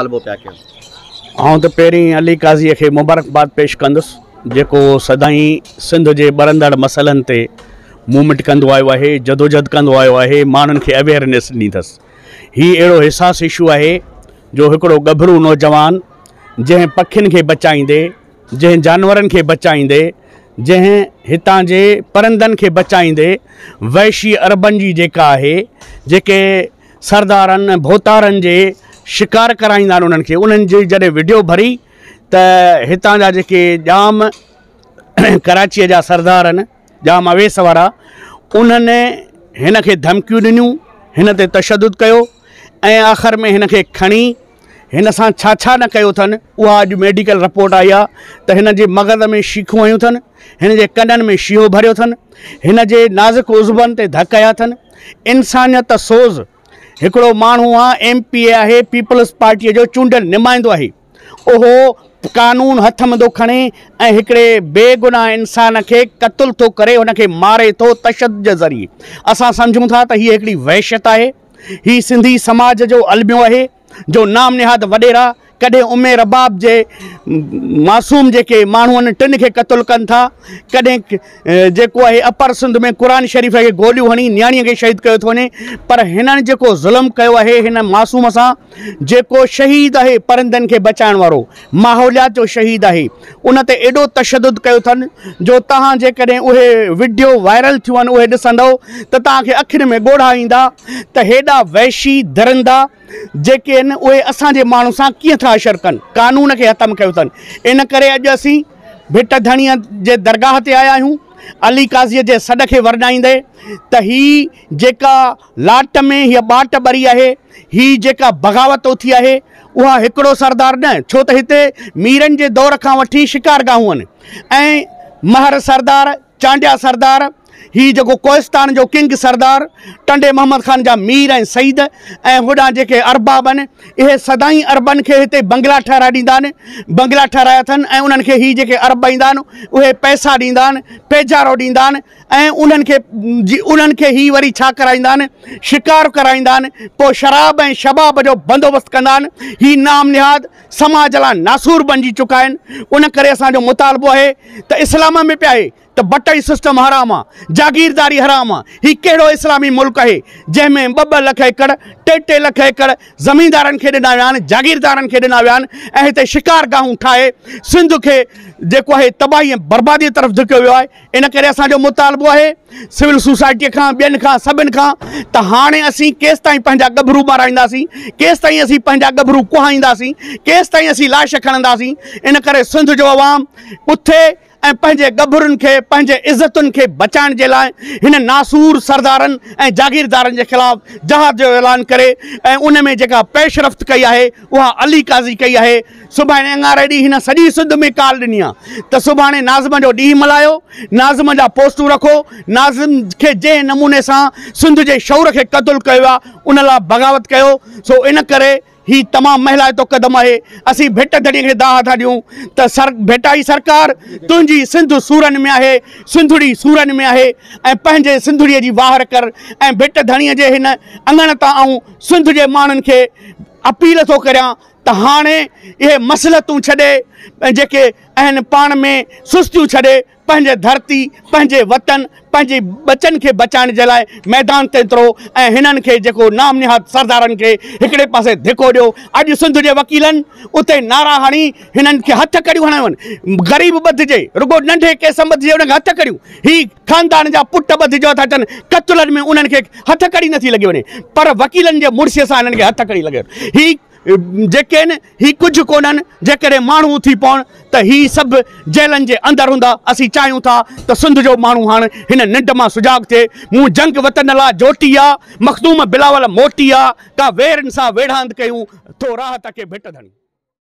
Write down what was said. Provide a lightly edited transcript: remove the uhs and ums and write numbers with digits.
مطالبو پيا ڪيو؟ آئون ته پهرين علي قاضيء کي مبارڪباد پيش ڪندس جيڪو سدائين سنڌ جي ٻرندڙ مسئلن تي موومينٽ ڪندو آيو آهي، جدوجھد ڪندو آيو آهي، ماڻهن کي اويئرنيس ڏني اٿس. هي اهڙو حساس اشو آهي جو هڪڙو ڳڀرو نوجوان جنهن پکين کي بچائيندي، جنهن جانورن کي بچائيندي، جنهن هتان جي پرندن کي بچائيندي وحشي عربن جي جيڪا آهي جيڪي سردارن ۽ ڀوتارن جي شڪار ڪرائيندا آهن انهن کي انهن جي جڏهن وڊيو ڀري ته هتان جا جيڪي ڄام ڪراچيء جا سردار آهن ڄام اويس وارا انهن هن کي ڌمڪيون ڏنيون هن تي تشدد ڪيو ۽ آخر ۾ هن کي کڻي هن سان ڇا ڇا نه ڪيو اٿن اها اڄ ميڊيڪل رپورٽ آئي آهي ته هن جي مغز ۾ شيخون هنيون اٿن هن جي ڪنن ۾ شيهو ڀريو اٿن هن جي نازڪ عضون تي ڌڪ هنيا اٿن انسانيت سوز هڪڙو ماڻهو آ ايم پي اي آهي پيپلز پارٽيء جو چونڊيل نمائندو آهي اهو قانون هٿ ۾ ٿو کڻي ۽ هڪڙي بيگناهه انسان کي قتل ٿو ڪري هن کي ماري ٿو تشدد جي ذريعي اسان سمجهون ٿا ته هيء هڪڙي وحشت آهي هي سنڌي سماج جو الميو آهي جو نام نهاد وڏيرا ڪڏهن ام رباب جي معصوم جيڪي ماڻهو آهن ٽن کي قتل ڪن ٿا ڪڏهن جيڪو آهي اپر سنڌ ۾ قرآن شريف کي گوليون هڻي نياڻي کي شهيد ڪيو ٿو وڃي پر هنن جيڪو ظلم ڪيو آهي هن معصوم سان جيڪو شهيد آهي پرندن کي بچائڻ وارو ماحوليات جو شهيد آهي ان تي ايڏو تشدد ڪيو اٿن جو توهان جيڪڏهن اهي وڊيو وائرل ٿيون آهن اهي ڏسندؤ ته توهان کي اکين ۾ ڳوڙها ايندا ته هيڏا وحشي درندا جيڪي آهن اهي اسان جي ماڻهن سان ڪيئن ٿا حشر ڪن قانون کي هٿ ۾ کنيو اٿن ان ڪري اڄ اسين ڀٽ ڌڻيء جي درگاهه تي آيا آهيون علي قاضيء جي سڏ کي ورجائيندي ته هي جيڪا لاٽ ۾ هيء ٻاٽ ٻري آهي، هي جيڪا بغاوت اٿي آهي، اها هڪڙو سردار نه، ڇو ته هتي ميرن جي دور کان وٺي شڪارگاهون آهن ۽ مهر سردار، چانڊيا سردار، هي جيڪو ڪوهستان جو ڪنگ سردار، ٽنڊي محمد خان جا مير ۽ سيد ۽ هوڏانهن جيڪي ارباب آهن، اهي سدائين عربن کي هتي بنگلا ٺهرائي ڏيندا آهن، بنگلا ٺهرايا اٿن ۽ انهن کي هي جيڪي عرب ايندا آهن، اهي پئسا ڏيندا آهن، پيجارو ڏيندا آهن. ۽ انهن کي جي انهن کي هي وري ڇا ڪرائيندا آهن شڪار ڪرائيندا آهن پوء شراب ۽ شباب جو بندوبست ڪندا آهن هي نام نهاد سماج لاء ناسور بنجي چڪا آهن ان ڪري اسان جو مطالبو آهي ته اسلام ۾ پيا آهي ته بٽئي سسٽم حرام آهي جاگيرداري حرام آهي هي ڪهڙو اسلامي ملڪ آهي جنهن ۾ ٻه ٻه لک ايڪڙ ٽي ٽي لک ايڪڙ زميندارن کي ڏنا ويا آهن جاگيردارن کي ڏنا ويا آهن ۽ هتي شڪار گاهون ٺاهي سنڌ کي جيڪو آهي تباهي ۽ بربادي طرف ڌڪيو ويو آهي ان ڪري اسان جو مطالبو آهي سول سوسائٽيء کان ٻين کان سڀن کان ته هاڻي اسين ڪيستائين پنهنجا ڳڀرو مارائينداسين، ڪيستائين اسين پنهنجا ڳڀرو ڪهائينداسين، ڪيستائين اسين لاش کڻنداسين، ان ڪري سنڌ جو عوام اٿي ۽ پنهنجي ڳڀرن کي پنهنجي عزتن کي بچائڻ جي لاء هن ناسور سردارن ۽ جاگيردارن جي خلاف جهاد جو اعلان ڪري ۽ ان ۾ جيڪا پيش رفت ڪئي آهي اها علي قاضي ڪئي آهي. سڀاڻي اڱاري ڏينهن هن سڄي سنڌ ۾ ڪال ڏني آ ته سڀاڻي ناظم جو ڏينهن ملهايو، ناظم جا پوسٽون رکو، ناظم کي جنهن نموني سان سنڌ جي شعور کي قتل ڪيو آ ان لا بغاوت ڪيو، سو ان ڪري هي تمام مهلائتو قدم آهي. اسين ڀٽ ڌڻي کي دانهن ٿا ڏيون ته سر ڀٽائي سرڪار تنهنجي سنڌ سورن ۾ آهي، سنڌڙي سورن ۾ آهي ۽ پنهنجي سنڌڙيء جي واهر ڪر ۽ ڀٽ ڌڻيء جي هن اڱڻ تان آئون سنڌ جي ماڻهن کي اپيل ٿو ڪريان ته هاڻي اهي مصلحتون ڇڏي ۽ جيڪي آهن پاڻ ۾ سستيون ڇڏي پنهنجي ڌرتي، پنهنجي وطن، پنهنجي ٻچن کي بچائڻ جي لاء ميدان تي اترو ۽ هنن کي جيڪو نام نهاد سردارن کي هڪڙي پاسي ڌڪو ڏيو. اڄ سنڌ جي وڪيلن اتي نعرا هڻي هنن کي هٿ ڪڙيون هڻايون آهن. غريب ٻڌجي، رڳو ننڍي ڪيس ٻڌجي انهن کي هٿ ڪڙيون. هي خاندان جا پٽ ٻڌجيو ٿا اچن، قتلن ۾ انهن کي هٿ ڪڙي نٿي لڳي وڃي پر وڪيلن جي مڙسي سان هنن کي هٿ ڪڙي لڳي هي جيڪي آهن هي ڪجهه ڪونهن جيڪڏهن ماڻهو اٿي پون ته هي سڀ جيلن جي اندر هوندا اسين چاهيون ٿا ته سنڌ جو ماڻهو هاڻ هن ننڊ مان سجاڳ ٿئي مون جنگ وطن لا جوٽي آ مخدوم بلاول موٽي آ ڪا ويرن سان ويڙهاند ڪيون ٿو راحت کي ڀٽ ڌڻي.